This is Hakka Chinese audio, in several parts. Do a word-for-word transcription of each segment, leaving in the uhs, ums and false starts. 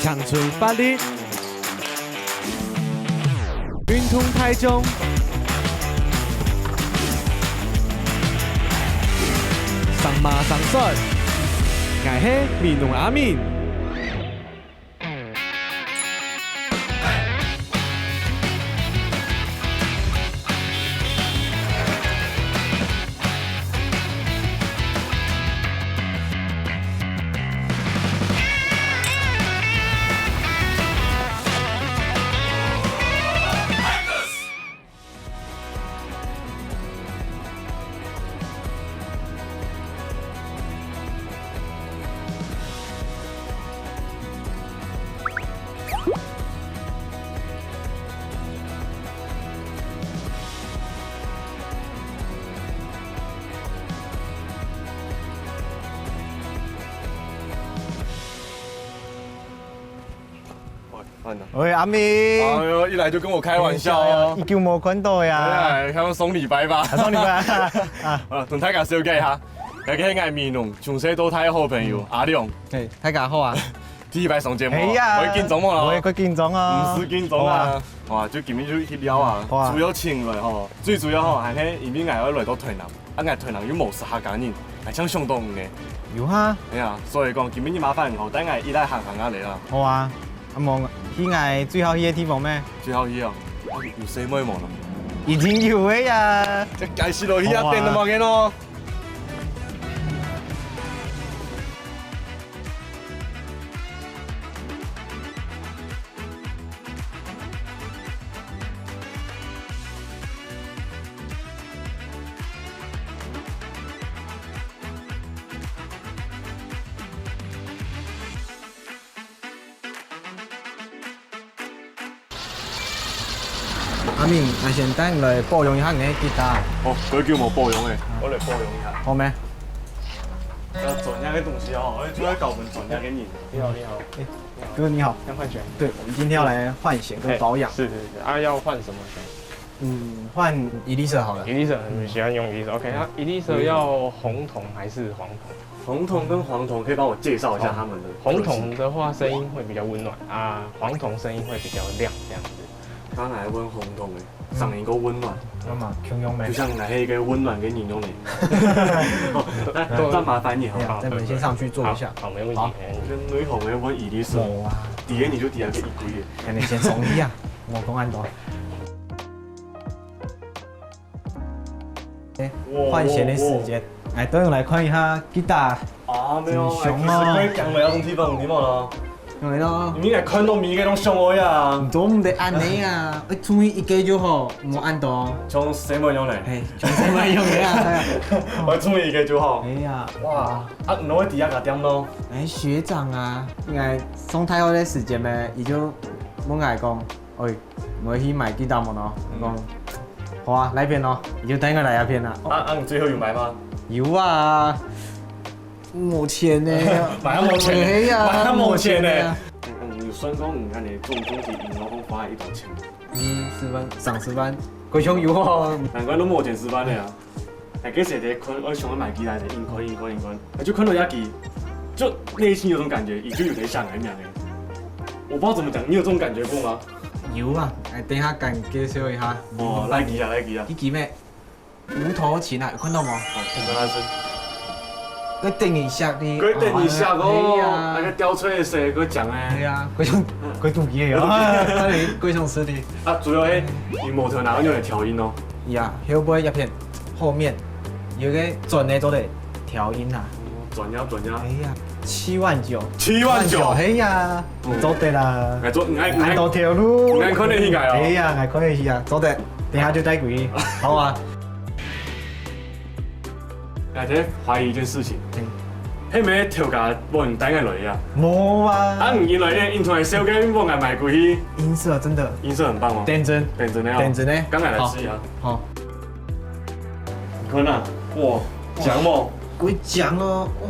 青春活力，運動大眾，生馬生帥，𠊎係美濃阿明。 喂，阿明。哎呦，一來就跟我開玩笑哦。已經無看到呀。哎，他們送禮拜吧。啊，送禮拜啊。啊，同大家紹介一下，這個係𠊎美濃從細到大个好朋友阿良。嘿，大家好啊。第一擺上節目，哎呀，會緊張無咯？會，會緊張啊。毋使緊張啊。好啊。哇，就今日就去尞啊，好啊。主要請來吼，最主要吼，還係因為𠊎愛來到台南。 啊，𠊎台南又無識客家人，𠊎正想到你呢。有哈。哎呀，所以講今日麻煩你吼，帶𠊎一來行行啊來啊。好啊，啊無去𠊎最好去个地方咩？最好去哦，啊，有細妹無咯？已經有个呀。這該死咯，去啊，好啊。等都無見咯。 阿明，𠊎先帶你來保養一下你个吉他。哦，幾久無保養誒，我來保養一下。好咩？要專業个東西哦，我就愛搞分專業个人。你好，你好。哎，哥你好。要換弦？對，我們今天要來換弦跟保養。哎，是是是，啊，要換什麼弦？ 嗯，換Elisa好了。Elisa，你喜歡用Elisa？OK，那Elisa要紅銅還是黃銅？紅銅跟黃銅可以幫我介紹一下它們的特性？紅銅的話，聲音會比較溫暖啊，黃銅聲音會比較亮這樣子。剛才問紅銅誒，聲音夠溫暖，那麼共樣咩？就像你係一個溫暖个人樣呢。哦，那那麻煩你好不好？哎呀，那我們先上去坐一下。好，好，沒問題，好。沒問題。跟女紅的問Elisa，無啊。底下你就底下个一堆耶。那你先上去啊，我講恁多。 欸，哇，換弦的時間，哇，哇。來，等我來看一下吉他。啊，沒有，怎麼樣啊？欸，其實可以講了，要用地方，你忘了？對咯。你應該看到每一個都像我呀。你都毋得恁樣啊，欸，中意一個就好，莫恁多。像細妹樣嘞。嘿，像細妹樣个啊。我中意一個就好。哎呀。哇，啊，你會底下搞店咯？欸，學長啊，應該上大學的時間咩，佢就問𠊎講，喂， 你會去買吉他無喏？嗯。我講，好啊，來片咯，佢就帶𠊎來這片啊。啊，啊，你最後有買嗎？有啊，無錢呢。買啊無錢呢，哎呀，買啊無錢呢。無錢呢。嗯，嗯，你算講你看你中中題贏了，講花了一筆錢。嗯，十萬，省十萬，歸項有哦。難怪都無錢十萬的啊。 哎，該時節看，我想要買吉他，硬看硬看硬看，哎，就看到一支，就內心有種感覺，佢就有點想來買欸。我不知道怎麼講，你有這種感覺過嗎？有啊，哎，等一下，共介紹一下。哦，來吉啊，來吉啊。這支咩？無頭琴啊，有看到無？哦，看到是。該等一下呢。該等一下哦，哎呀。那個吊墜的誰？該講哎。對啊，該種，該肚皮的哦，該種實體。啊，主要係，佢無頭拿用來調音哦。 呀，後背一片，後面有個轉的做得調音啊。轉呀轉呀。哎呀，七萬九。七萬九。哎呀，嗯。做得啦。來做，你愛，你愛，恁多條路。你愛看得起來哦。哎呀，𠊎看得起啊，做得，等下就帶過去，好啊。哎，這懷疑一件事情。嗯。係毋係頭家幫你帶个來呀？無啊。啊，你來呢，印出來燒个，幫𠊎買過去。音色真的。音色很棒哦。認真。認真的哦。認真的。剛才來試一下。好。 好。你看啊，哇，強哦。會強哦，哇。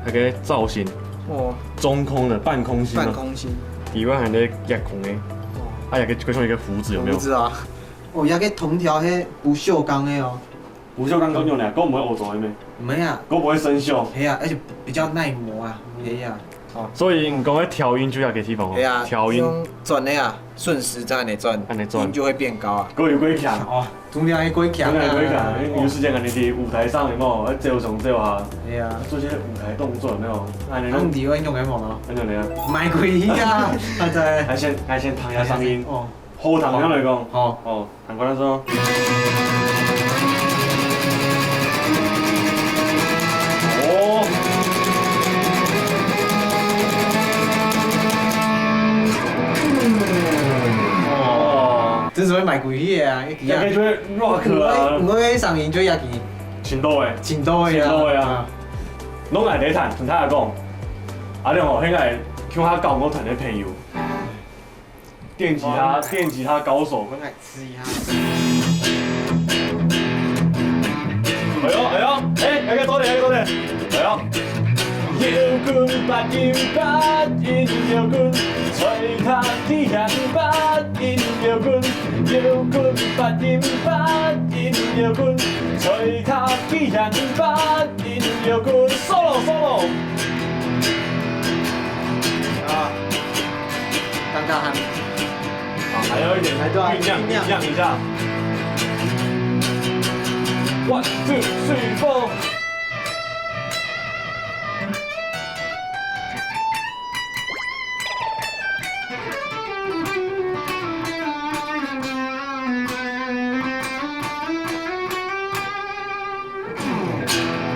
那個造型，哇。中空的，半空心啊。半空心。底下還在壓孔欸。哇。哎呀，就像一個鬍子，有沒有？鬍子啊。哦，那個銅條係不鏽鋼的哦。不鏽鋼夠用的，夠毋會烏糟的咩？沒啊。夠毋會生鏽？嘿啊，而且比較耐磨啊，嘿啊。哦。所以你講个調音就在這地方哦，對啊，調音。用轉个啊，順時針恁樣轉，恁樣轉。音就會變高啊。各位有幾強哦。中間還過強啊。中間還過強，有時間恁樣在舞台上有無？愛走上走下，對啊。做些舞台動作有沒有？恁樣攏。啊，你會用个無？恁樣啊。賣貴啊，啊，對。還先，還先聽一下聲音。哦。 好，聽下來講。好。哦，聽看啊。哦。哦。這係會賣貴个啊，一支啊。大概就會rock啊。毋會，毋會聲音就一支。盡多个。盡多个啊。盡多个啊。啊。攏來得彈，同大家講。阿亮哦，現在共下搞樂團个朋友。 電吉他，哦。電吉他高手。我來試一下。哎喲，哎喲，哎，哎，多點，哎，多點，哎喲。搖滾八音八音搖滾，吹卡機弦八音搖滾，搖滾八音八音搖滾，吹卡機弦八音摇滚，solo，solo。啊。 刚刚还，啊，还有一点，还对啊，酝酿，酝酿。酝酿一下。One, two, three, four。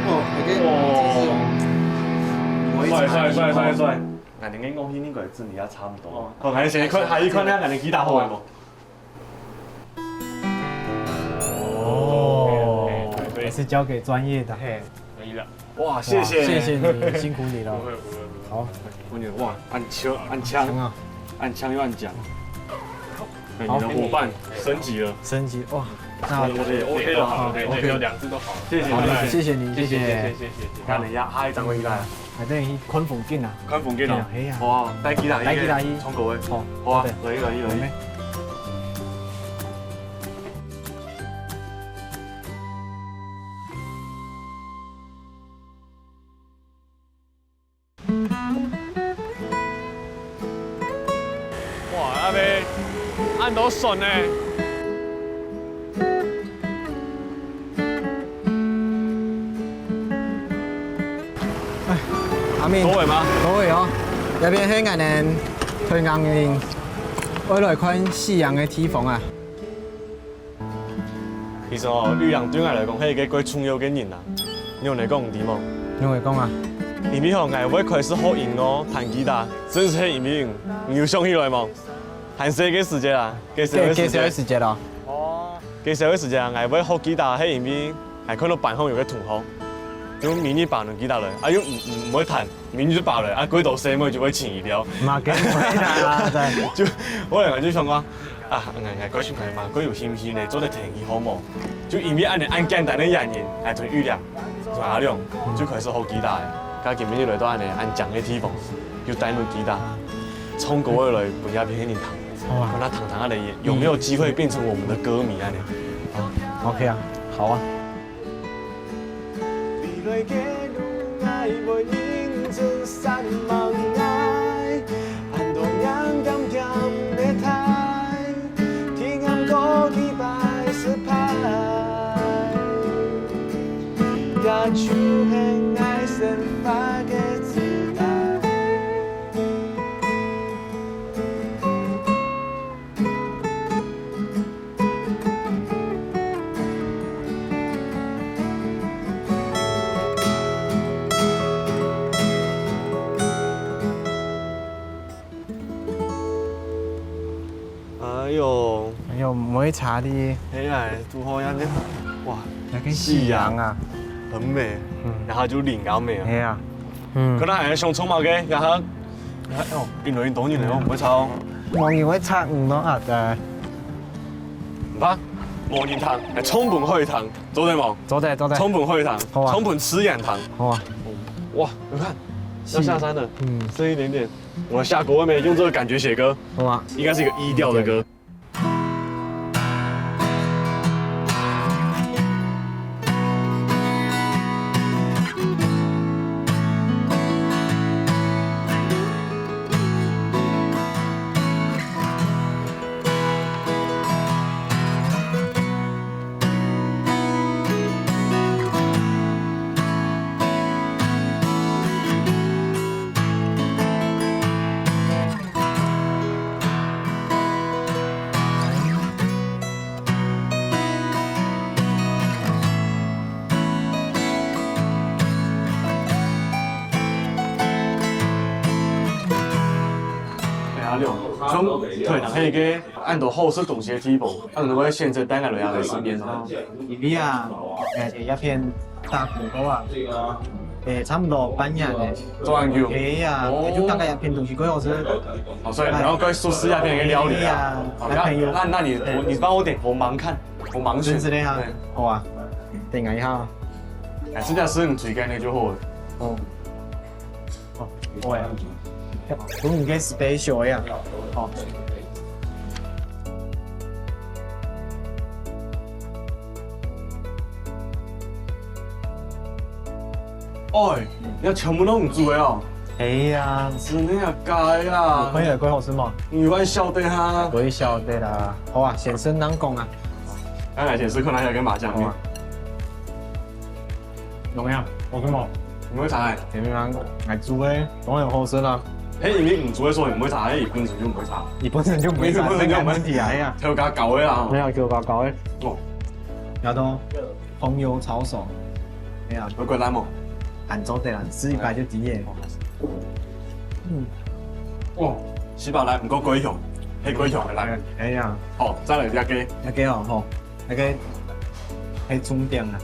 哦，还可以，哇。这是有，我一直帅，帅，帅，帅，帅。 𠊎等个樂器應該真个也差毋多。哦。好，𠊎先看，還有看下𠊎等吉他好个無？哦，還是交給專業的。嘿，可以了。哇，謝謝。哇，謝謝你，辛苦你了。不會，不會，不會。好。我觉得，哇，恁強，恁強，強啊。恁強又恁強。哎，好。你的伙伴升级了。升级，哇，那我的，我的，OK了，好，OK，OK，OK。有两只都好了。谢谢，好，谢谢你，谢谢，谢谢。谢谢，谢谢。那等一下，下一张会来。 啊，等於去看風景啊。看風景哦。係啊，係啊。好啊，帶吉他去。帶吉他去。唱歌个。好，好啊，好的。來去，來去，來去。好咩？哇，阿伯，恁多筍呢！ 哎，阿明。到位嗎？到位哦。這片係𠊎等團員愛來看夕陽个地方啊。其實哦，玉良對𠊎來講係一個蓋重要个人啊。你仰會講毋知無？你仰會講啊？因為吼，𠊎會開始學音樂、彈吉他，正係因為你有想起來無？還細个時節啊，該細个時節。該，該細个時節哦。哦。 該細个時節啊，𠊎會學吉他，係因為𠊎看到班項有個同學，就每日揹等吉他來，啊又毋，毋，毋會彈，每日就揹來，啊幾多細妹就會請佢尞。嘛，該毋會啦，真。就，後來𠊎就想講，啊，𠊎，𠊎，𠊎蓋想愛嘛，蓋有興趣呢，做得彈吉他好無？就因為恁樣恁簡單个原因，𠊎同玉良，同阿亮，就開始學吉他个。該今晡日來到恁樣恁靚个地方，又帶等吉他，唱歌仔來分這片个人聽。 好啊。看他彈彈啊嘞，有沒有機會變成我們的歌迷啊？你，OK啊，好啊。哎喲，哎喲，毋會差哩。係啊，堵好恁樣，哇，那個夕陽啊，很美，嗯，然後就臨到尾啊。係啊，嗯，可能還想唱麼个，然後，哎喲，變到恁多人了，毋會差哦。無人會差，嗯，喏，啊，對。毋怕，無人聽，哎，唱分佢聽，做得無？做得，做得。唱分佢聽，好啊。唱分自然聽。好啊。哇，你看，要下山了，嗯，剩一點點。 我下歌妹用這個感覺寫歌，好啊。應該是一個E調的歌。像台南係一個恁多好食東西个地方，恁多个選擇帶𠊎來這个食物哦。因為啊，誒，這片打工過啊，誒，差不多半年了。做恁久？哎呀，哦。就大概這片東西過好食。哦，所以然後過熟悉這片个料理啊。哎呀，哦，那，那朋友。那，那你，我，你幫我點，我盲看，我盲選。真的啊。對。好啊，等一下。哎，這家是你推薦个就好了。哦。 哦，喂，同你个 special 一樣。哦。哎，你全部都你煮个哦？哎呀，真个啊，假个啊？你看有幾好食無？你還曉得哈？我曉得啦。好啊，先生人講啊。來，先試看哪一個麻醬麵。好啊。 怎麼樣？好食無？毋會差欸。前面人來煮个，當然好食啦。嘿，因為毋煮个時候毋會差，嘿，佢本身就毋會差。佢本身就毋會差，佢本身就毋會。這個問題啊，哎呀。調加搞个啦。沒有，調加搞个。哦。然後紅油抄手。哎呀。會過爛無？恁做得啦，試一擺就知个。嗯。哦，食飽來，毋過過香，嘿，過香个來。哎呀。好，再來一個。一個哦，好。 那個，係重點啊，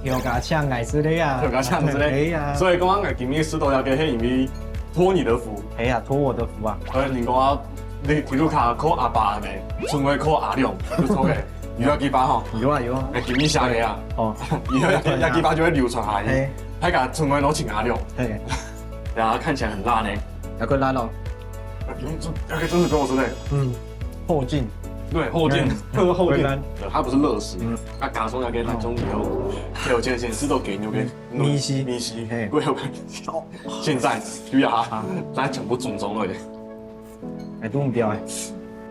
調加醬𠊎食个啊，調加醬食个。哎呀，所以講𠊎今日食到這個，係因為託你的福。哎呀，託我的福啊。所以你講啊，你，你屋下靠阿爸个，厝外靠阿良，就著个。有啊，這句話吼。有啊，有啊。哎，今日寫个啊。哦。以後這句話就會流傳下去。嘿。大家厝外都請阿良。嘿。然後看起來很辣呢。那個辣哦。那個真是夠好吃的。嗯，後勁。對，後勁，嗯，後勁。回甘。對，它不是熱食，嗯。它加上那個辣椒油，還有前些時都給你那個米絲。米絲，嘿。對，現在就要它，啊。它全部中中了耶。哎，都毋標哎，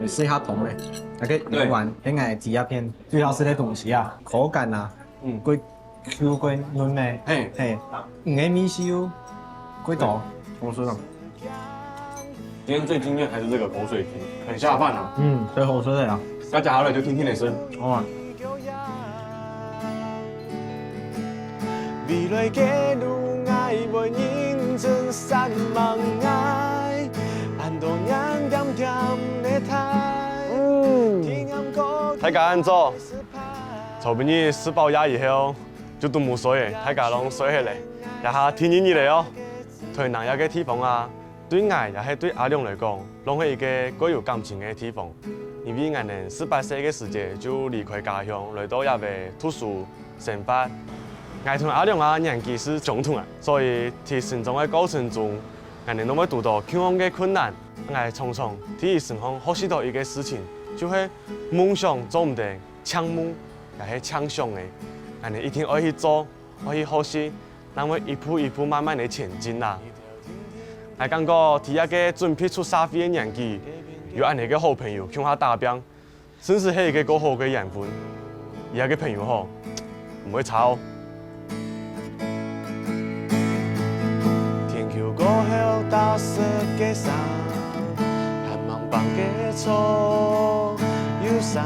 試一下糖嘞。那個對。魚丸，應該係第二片最好食个東西啊，口感啊，嗯。過 Q過嫩咩？嘿。嘿，你个米絲又過多，好食啊。今天最驚豔還是這個口水雞，很下飯啊。嗯，最好食个啊。大家好了就定定仔食。好啊。未來个路，𠊎會認真煞猛，𠊎恁多人恬恬个待。嗯。大家恁早。昨晡日食飽夜以後， 就都無睡欸，大家攏睡忒咧。這下第二日咧哦。台南這個地方啊，對𠊎也係對阿良來講，攏係一個蓋有感情个地方。因為𠊎等十八歲个時節就離開家鄉，來到這位讀書、生活。𠊎同阿良啊年紀係相同啊，所以在成長个過程中，𠊎等都會堵到共樣个困難。𠊎常常在佢身上學習到一個事情，就係夢想做毋得淨夢，也係淨想个。𠊎等一定愛去做， 愛去學習，正會一步一步慢慢个前進啦。𠊎感覺在這個準備出社會个年紀，有恁樣个好朋友共下打拚，真係係一個過好个緣分。這個朋友吼，毋會差哦。天橋過後打濕个衫，還吂放个錯，有啥